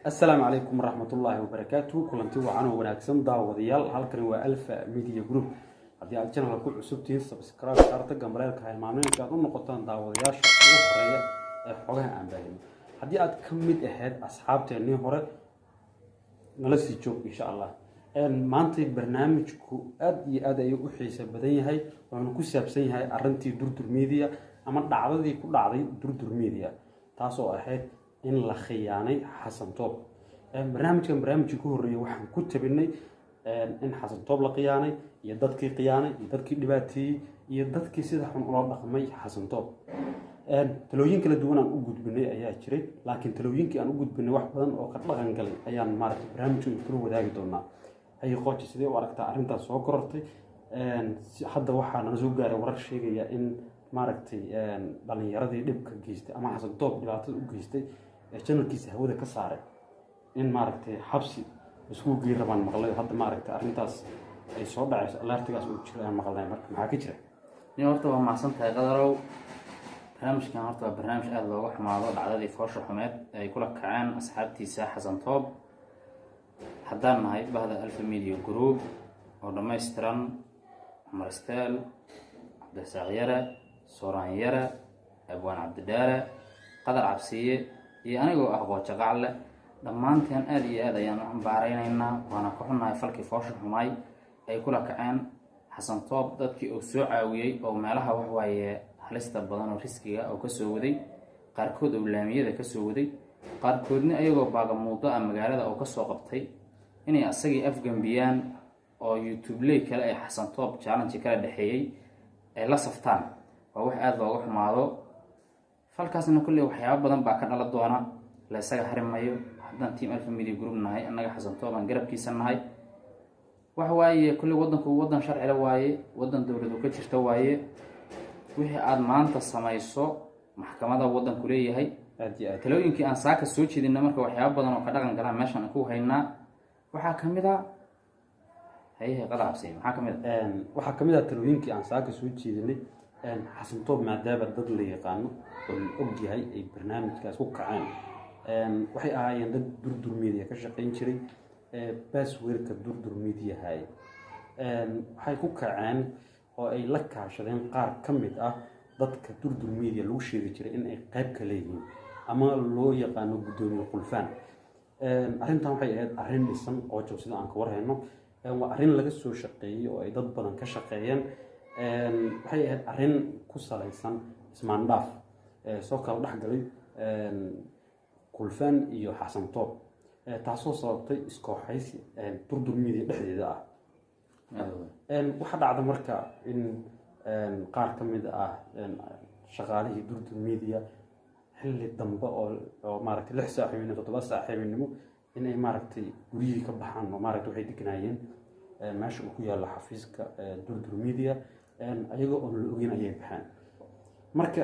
Asalaamu calaykum waraxmatullaahi wabarakaatuhu. Kulanti wacan oo wanaagsan, daawadayaal. Halkani waa Alfa Media Group. Haddii aad channelka ku cusubtihiin, subscribe saarta, gambaleelka hilmaameynka aad u noqotaan daawadayaasha ugu horeeya ee xogaha aan baahino. Haddii aad ka mid ahayd asxaabteennii hore, nala sii joog, insha Allah. Maanta barnaamijku aad iyo aad ayuu u xiisa badan yahay, wuxuuna ku saabsan yahay arrintii Durdur Media ama dhacdadii ku dhacday Durdur Media, taasoo ahayd in la khiyaanay Xasan Toob. Barnaamijkan, barnaamijkii ku horreeyay, waxaan ku tabinay in Xasan Toob la khiyaanay iyo dadkii khiyaanay iyo dadkii dhibaateeyey iyo dadkii sida xun ula dhaqmay Xasan Toob. Talooyin kala duwan aan u gudbinay ayaa jiray, laakiin talooyinkii aan u gudbinay wax badan oo ka dhaqan galay ayaan maaragtay barnaamijka kula wadaagi doonaa. Haye Qooji, sidee u aragtaa arrintaas soo korortay? Hadda waxaa nala soo gaaray warar sheegaya in maaragtay dhalinyaradii dhibka geystay ama Xasan Toob dhibaatada u geystay ee channelkiisa hawada ka saaray in maaragtay xabsi iskugu gey rabaan maqlay. Hadda maaragtay arrintaas ay soo dhacayso, alertigaas uu jiro aan maqlnay. Marka maxaa ka jira? Nin, horta waa mahadsan tahay, Qadarow. Barnaamijkan horta waa barnaamij aada looga xumaado, dhacdadii foosha xumeed ay kula kaceen asxaabtiisa Xasan Toob. Haddaan nahay bahda Alfa Media Group oo dhammaystiran, Cumar Steel, Cabdirasaaq Yare, Sooraan Yare, Abwaan Cabdidhaare, Qadar Cabsiye iyo anigoo ah Qoojo Qacle, dhammaanteen aada iyo aad ayaan u xambaaraynaynaa, waana ka xunnahay falkii foosha xumaay ay kula kaceen Xasan Toob, dadkii uu soo caawiyey oo meelaha waxwaaye halista badan oo riskiga oo kasoo waday, qaarkood oo laamiyada kasoo waday, qaarkoodna ayagoo baagamuudo ah magaalada oo kasoo qabtay, inay asagii afgambiyaan oo YouTube-ley kale ay Xasan Toob challenge kala dhexeeyey ay la saftaan, waa wax aada looga xumaado. Falkaasna kolley waxyaabo badan baa ka dhala doona, la isaga hari mayo. Haddaan team Alfa Media Group nahay, annaga Xasan Toob aan garabkiisa nahay. Waxa waaye, kolley waddanku waddan sharcila waaye, waddan dowladu ka jirta waaye. Wixii aada maanta samayso maxkamada waddanku leeyahay. Aad iyo aad. Talooyinkii aan saaka soo jeedina marka waxyaabo badan oo ka dhaqan galaan meeshaan aan ku haynaa. Waxaa ka mid a, hayahe Qadar Cabsiye, maxaa ka mid a? Waxaa kamid ah talooyinkii aan saaka soo jeedinay, Xasan Toob maadaama dad la yaqaano oo la og yahay ay barnaamijkaas ku kaceen, waxay ahaayeen dad Durdur Media ka shaqayn jiray, passwordka Durdur Media haye. Waxay ku kaceen oo ay la kaashadeen qaar ka mid ah dadka Durdur Media lagu sheegi jiray in ay qayb ka leeyihiin ama loo yaqaano Guddoomiye Qulfaan. Arrintan waxay ahayd arrin dhisan oo joog, sida aan ka warhayno. Waa arrin laga soo shaqeeyey oo ay dad badan ka shaqeeyeen. Waxay ahayd arrin ku salaysan ismaandhaaf soo kala dhexgalay Kulfaan iyo Xasan Toob, taasoo sababtay iskooxaysi Durdur Media dhexdeeda ah. Waxaa dhacda marka in qaar ka mid ah shaqaalihii Durdur Media xilli dambe oo maaragtay 6 saac habeenimo, 7 saac habeenimo, inay maaragtay guryihii ka baxaan oo maaragtay waxay deganaayeen meesha uu ku yaalla xafiiska Durdur Media, ayagoo oon la ogeyn ayay baxeen. Marka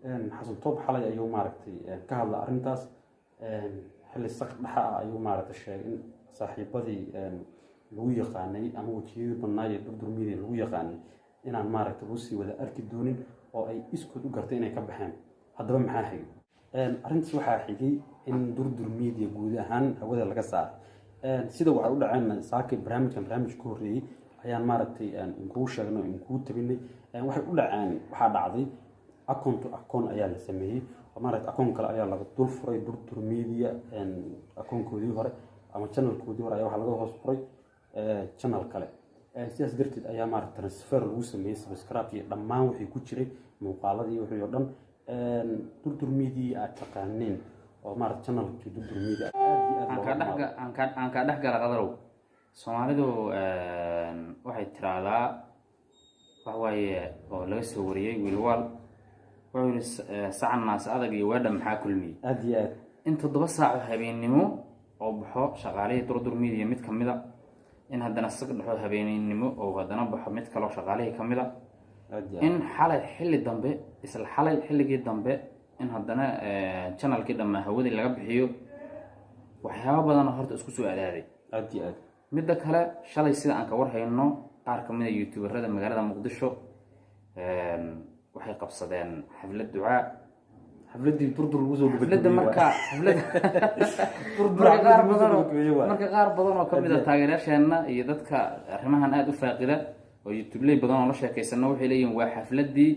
Xasan Toob xalay ayuu maaragtay ka hadla arrintaas. Xilli saq dhexa ah ayuu maaragtay sheegay in saaxiibadii lagu yaqaanay ama wejiyadii badnaa ee Durdur Media lagu yaqaanay inaan maaragtay lagu sii wada arki doonin oo ay iskood u gartay inay ka baxeen. Haddaba maxaa xigay arrintaas? Waxaa xigay in Durdur Media guud ahaan hawada laga saaray. Sida waxay u dhaceen, saakay barnaamijkan, barnaamij ka horreeyey ayaan maaragtay inkuu sheegnay oo inkuu tabinay. Waxay u dhaceen, waxaa dhacday account to account ayaa la sameeyey oo maaragtay account kale ayaa laga dul furay Durdur Media. Accountkoodii hore ama channelkoodii hore ayaa waxaa laga hoos furay channel kale. Sidaas darteed ayaa maaragtay transfer lagu sameeyey subscribe iyo dhammaan wixii ku jiray muuqaaladii, wixii oo dhan. Durdur Media aad taqaaneen oo maaragtay channelkii Durdur Media aad iyo aad aan looga kaa dhex aan kaa dhex gala, Qadarow. Soomaalidu waxay tiraahdaa, wax waaye oo laga soo wariyey Wiilwaal, wuxuu yihi: "Sacan naas adag iyo weedha maxaa kulmiyey?" Aad iyo aad. In 7 saac oo habeennimo oo baxo shaqaalihii Durdur Media mid kamid a, in haddana saq dhexo habeeninimo oo haddana baxo mid kaloo shaqaalihii kamid a, Aad iyo aad. in xalay xilli dambe, isla xalay xilligii dambe, in haddana channelkii dhammaa hawadii laga bixiyo, waxyaabo badan oo horta isku soo adaaday. Aad iyo aad. Midda kale, shalay sida aan ka warhayno, qaar kamid a youtuberada magaalada Muqdisho waxay qabsadeen xaflad ducaa. Xafladii Durdur lagu soo Xafladda gabagabeeyey. Marka xafladda Durdur marka qaar xafladii lagu soo badan oo gabagabeeyey waay. Marka qaar badan oo kamid a taageerayaasheena iyo dadka arrimahan aada u faaqida oo youtubeley badan oo la sheekaysana waxay leeyihiin waa xafladii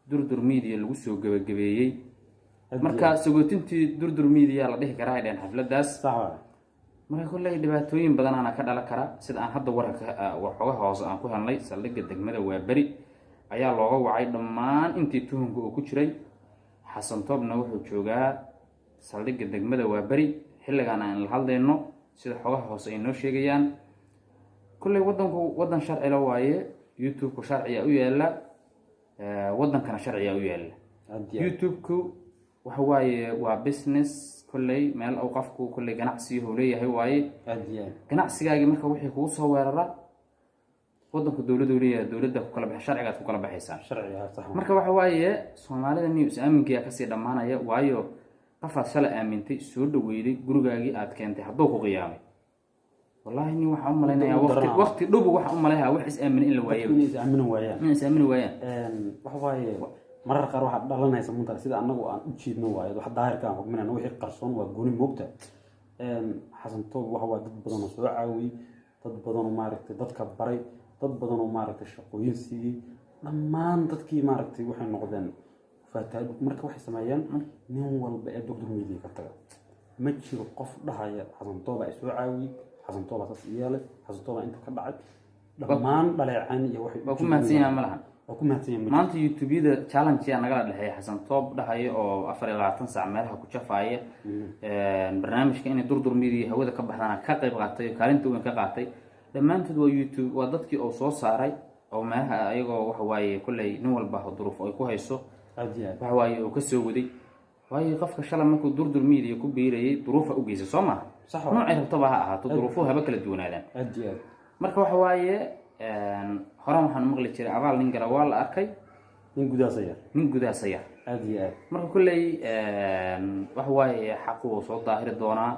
Durdur Media lagu soo gabagabeeyey. Marka sagootintii Durdur Media la dhihi karaa ay dheheen xafladaas. Sax waay. Marka kolley dhibaatooyin badanaana ka dhalan kara, sida aan hadda warka xogaha hoose aan ku helnay. Saldhigga degmada Waaberi ayaa looga wacay dhammaan intii tuhunka uu ku jiray. Xasan Toobna wuxuu joogaa saldhigga degmada Waaberi xilligan aan la hadlayno, sida xogaha hoose ay noo sheegayaan. Kolley wadanku wadan sharcila waaye, YouTube-ku sharciya u yaala, wadankana sharciya u yaala. Aad iyo aad. YouTube-ku waxa waaye waa business, kolley meel uu qofku kolley ganacsiyahu leeyahay waaye. Aad iyo aad. Ganacsigaagii marka wixii kugu soo weerara, wadanku dowladdu leeyahay, dowladda ku kala bax, sharcigaad ku kala baxaysaan. Sharciga, sax. Marka waxa waaye Soomaalida news aaminkiyaa kasii dhammaanaya, waayo qofaad shala aamintay, soo dhaweyday, gurigaagii aad keentay, hadduu ku qiyaamay, wallaahi nin waxaan u malaynayaa Muddo waqti daranaa. Waqti dhow waxaan u malaynayaa wax is aamina in la waayo. Dadku inay is aamini waayaan. In is aamini waayaan. Waxa waaye marar qaar waxaa dhalanaysa muntar sida annagu aan u jeedno waaye, wax daahirka aan hubminayno, wixii qarsoon waa gooni moogta. Xasan Toob waxa waa dad badan oo soo caawiyey, dad badan oo maaragtay dadka baray, dad badan oo maaragtay shaqooyin siiyey. Dhammaan dadkii maaragtay waxay noqdeen faataad. Marka waxay sameeyeen nin walba ee Durdur Media ka taga, ma jiro qof dhahaya Xasan Tooba ay soo caawiyey, Xasan Tooba saas yeelay, Xasan Tooba inta ka dhacay. Dhammaan dhaleecaan iyo waxay Waa ku mahadsan yahay ma lahan. Waa ku mahadsan yahay ma jiro. Maanta youtubeyada challenge yaa nagala dhexeeya Xasan Toob dhahayo oo 24 saac meelaha ku jafaaya barnaamijka inay Durdur Media hawada ka baxdana ka qayb qaatay oo kaalinta weyn ka qaatay. Dhammaantood waa YouTube, waa dadkii uu soo saaray oo meelaha ayagoo waxa waaye kolley nin walba duruuf ay ku hayso Aad iyo aad. waxa waaye uu ka soo waday. Waayo qofka shalay markuu Durdur Media ku biirayay duruufa u geysa, soo maha? Sax waa. Noocay rabtaba ha ahaato, duruufuhu haba kala duwanaadaan. Aad iyo aad. Marka waxa waaye horaan waxaan maqli jiray abaal nin gala waa la arkay, nin gudaas ayaa nin gudaasaya. Aad iyo aad. Marka kolley waxa waaye xaqu wuu soo daahiri doonaa,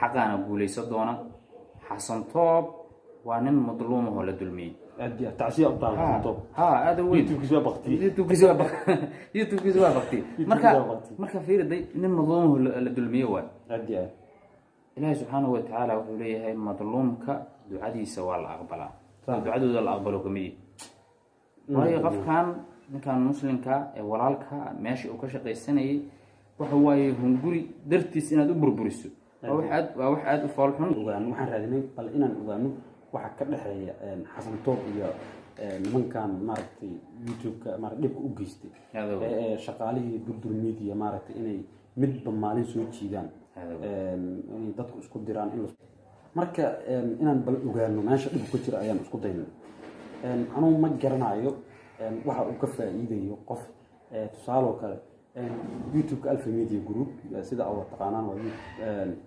xaqaana guuleysan doona. Xasan Toob waa nin madluumahoo la dulmiyey. Aad iyo aad, tacsiya u taala Xasan Toob. Ha, aada u weyn. YouTube-kiisa waa baktiyey. YouTube-kiisa waa bakti. Marka waa bakti. Marka fiiriday nin madluumahoo la dulmiye waay. Aad iyo aad. Ilaahay subxaanahu watacaala wuxuu leeyahay madluumka ducadiisa waa la aqbalaa. Sax. Ducadooda la aqbalo kamid yihi, waayo qofkan ninkan muslimka ee walaalka meesha uu ka shaqaysanayay waxa waaye hunguri dartiis inaad u burburiso waa wax aada u foolxun. Ogaano waxaan raadinay bal inaan ogaano waxa ka dhexeeya Xasan Toob iyo nimankan maaragtay YouTube-ka maaragtay dhibka u geystay Aad u weyn. ee shaqaalihii Durdur Media maaragtay inay midba maalin soo jiidaan, Aad u weyn. Inay dadku isku diraan in marka inaan bal ogaano meesha dhibku ka jira ayaan isku daynay. Anugu ma garanayo waxa uu ka faa'iidayo qof tusaale oo kale YouTube-ka Alpha Media Group, sida aad taqaanaan waa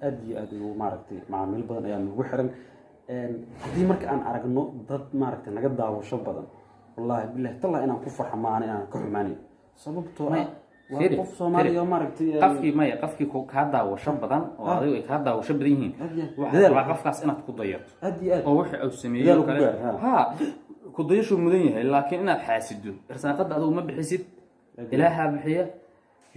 aad iyo aad ugu maaragtay macaamiil badan ayaa nagu xiran. Haddii marka aan aragno dad maaragtay naga daawasho badan, wallaahi billahi tallahi inaan ku farxo maana inaan ka xumaanayo, sababtoo ah waa Fiiri, qof Soomaaliya oo maaragtay qofkii maya, qofkii kaa daawasho badan oo adigu ay kaa daawasho badan yihiin, Aad iyo aad. waxaa Dadaal. rabaa qofkaas inaad ku dayato Aad iyo aad. oo waxa uu sameeyey Dadaal oo ku kale gaar, ha. Ha, ku dayashuu mudan yahay, laakiin inaad xaasido, irsaaqada adigu ma bixisid, Ilaahaa bixiya.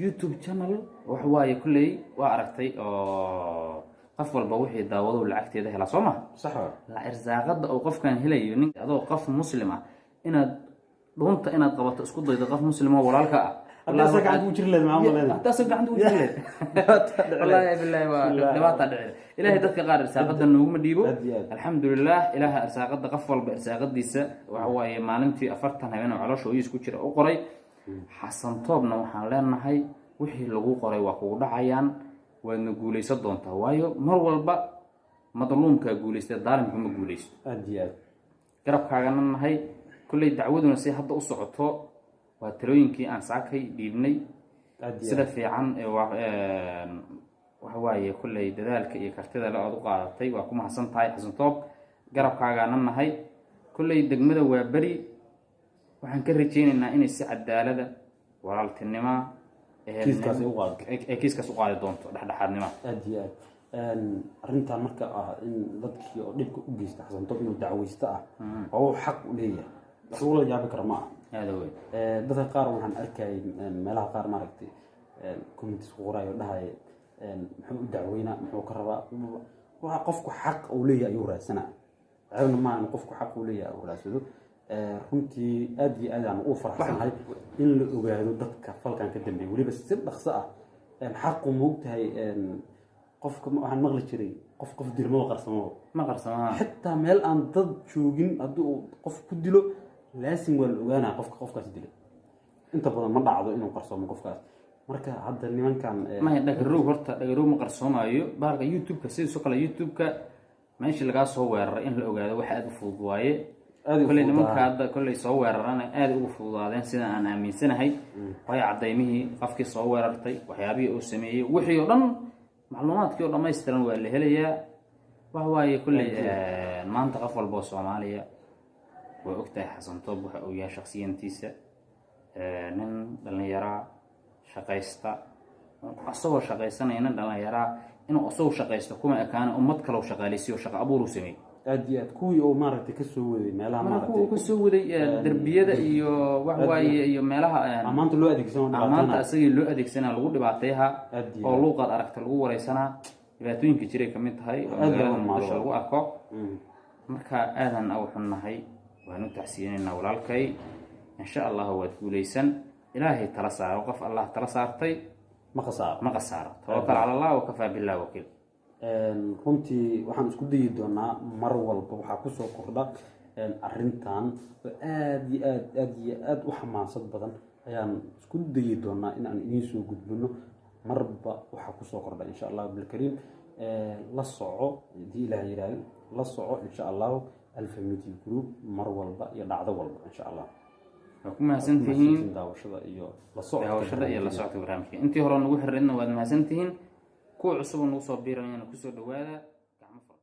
YouTube channel waxa waaye kulley waa aragtay oo qof walba wixii daawadow lacagteeda helaa, soo ma? Sax waa. La irsaaqada uu qofkan helayo, nin adoo qof muslim ah inaad dhuunta inaad qabato isku daydo qof muslim oo walaalka ah. Haddii asaga gacanta ugu jiri lahayd, maxaa umaleynaya? Haddii asaga gacanta ugu jiri lahayd, wallaahi billahi waa dhibaata dhici. Ilaahay dadka qaar irsaaqada nooguma dhiibo. Aad iyo aad. Alxamdulilah, Ilaaha irsaaqada qof walba irsaaqadiisa waxa waaye maalintii 40 habeen oo caloosha hooyiis ku jira u qoray. Xasan Toobna waxaan leenahay wixii lagu qoray waa kugu dhacayaan, waadna guuleysan doontaa, waayo mar walba madluumkaa guuleystay, daalimku ma guuleysto. Aad iyo aad. Garabkaagana nahay kulley, dacwaduna si hadda u socoto waa talooyinkii aan saakay dhiibnay. Aad iyo Sida fiican ee waxa waaye kulley dadaalka iyo kartida le ood u qaadatay waa ku mahadsan tahay Xasan Toob. Garabkaagaana nahay kulley. Degmada waa beri, waxaan ka rajaynaynaa inay si cadaalada, walaaltinima, Kiiskaas ay u qaado. Ay kiiskaas u qaadi doonto dhexdhexaadnima. Aad iyo aad. Arrintan marka ah in dadkii oo dhibka u geysta Xasan Toob inuu dacweysto ah waa uu xaq u leeyahay, wax lagula yaabi kara ma aha. Aada weyn. Dadka qaar waxaan arkayay meelaha qaar maaragtay Comments ku qoraayo, dhahaya muxuu u dacweynaa, muxuu ka rabaa? Waxa qofku xaq uu leeyahay ayuu raadsanaa. Ceebna maaha in qofku xaq uu leeyahay uu raadsado. Runtii aad iyo aad aan u faraxsanahay in la ogaado dadka falkan ka dambeeyay, weliba si dhaqso ah. Xaqu moogtahay qofka, waxaan maqli jiray qof dilmaba qarsamaba. Ma qarsamaha. Xitaa meel aan dad joogin haddii uu qof ku dilo, laasim waa la ogaanaa qofka qofkaas dilay. Inta badan ma dhacdo inuu qarsoomo qofkaas. Marka hadda nimankan Maya, dhagarow horta dhagarow ma qarsoomaayo. Bahalka YouTube-ka sidiisoo kale, YouTube-ka meeshii lagaa soo weeraray in la ogaado wax aada u fudud waaye. Aad u Kolley fududaa. Nimanka hadda kolley soo weerarana aada ugu fududaadeen sida aan aaminsanahay, waayo cadaymihii qofkii soo weerartay, waxyaabihii uu sameeyey, wixii oo dhan, macluumaadkii oo dhammaystiran waa la helayaa. Waxa waaye kolley maanta qof walba oo Soomaaliya waa ogtahay Xasan Toob waxa uu yahay shakhsiyantiisa. Nin dhallinyaraa shaqaysta, asagoo shaqaysanaya, nin dhallinyaraa inuu asagoo shaqaysto kuma ekaana, ummad kale shaqaaleysiyo, shaqo abuur uu sameeyey. Aad iyo aad, kuwii uu maaragtay kasoo waday meelaha Marka kuwa uu maaragtay kasoo waday derbiyada iyo wax waaye iyo meelaha amaanta loo adeegsano maanta dhibaatana asagii loo adeegsanaa lagu dhibaateeyaha Aad iyo oo aad. luuqaad aragta lagu wareysanaa, dhibaatooyinka jiray kamid tahay oo Aad magaalada baan u Muqdisho maalo. lagu arko. Marka aadan u xunnahay, waan u tacsiyinaynaa walaalkay. Insha Allah waad guuleysan. Ilaahay tala saaro, qof Allah tala saartay ma khasaaro. Ma khasaaro. Tawakkal cala Allah wakafaa billah wakiil. Runtii waxaan isku dayi doonaa mar walba waxaa kusoo kordha arrintan oo aad iyo aad, aad iyo aad u xamaasad badan ayaan isku dayi doonaa in aan idiin soo gudbino marba waxaa kusoo kordha, insha Allah bilkariim. La soco haddii Ilaah yiraahdo, la soco insha Allahu Alfa Media Group mar walba iyo dhacdo walba, insha Allah. Waa ku mahadsantihiin daawashada iyo la socodka daawashada iyo la socodka barnaamijka. Intii hore nagu xiriirna waad mahadsantihiin, kuwa cusub oo nagu soo biiranayana kusoo dhawaada gacmo furan.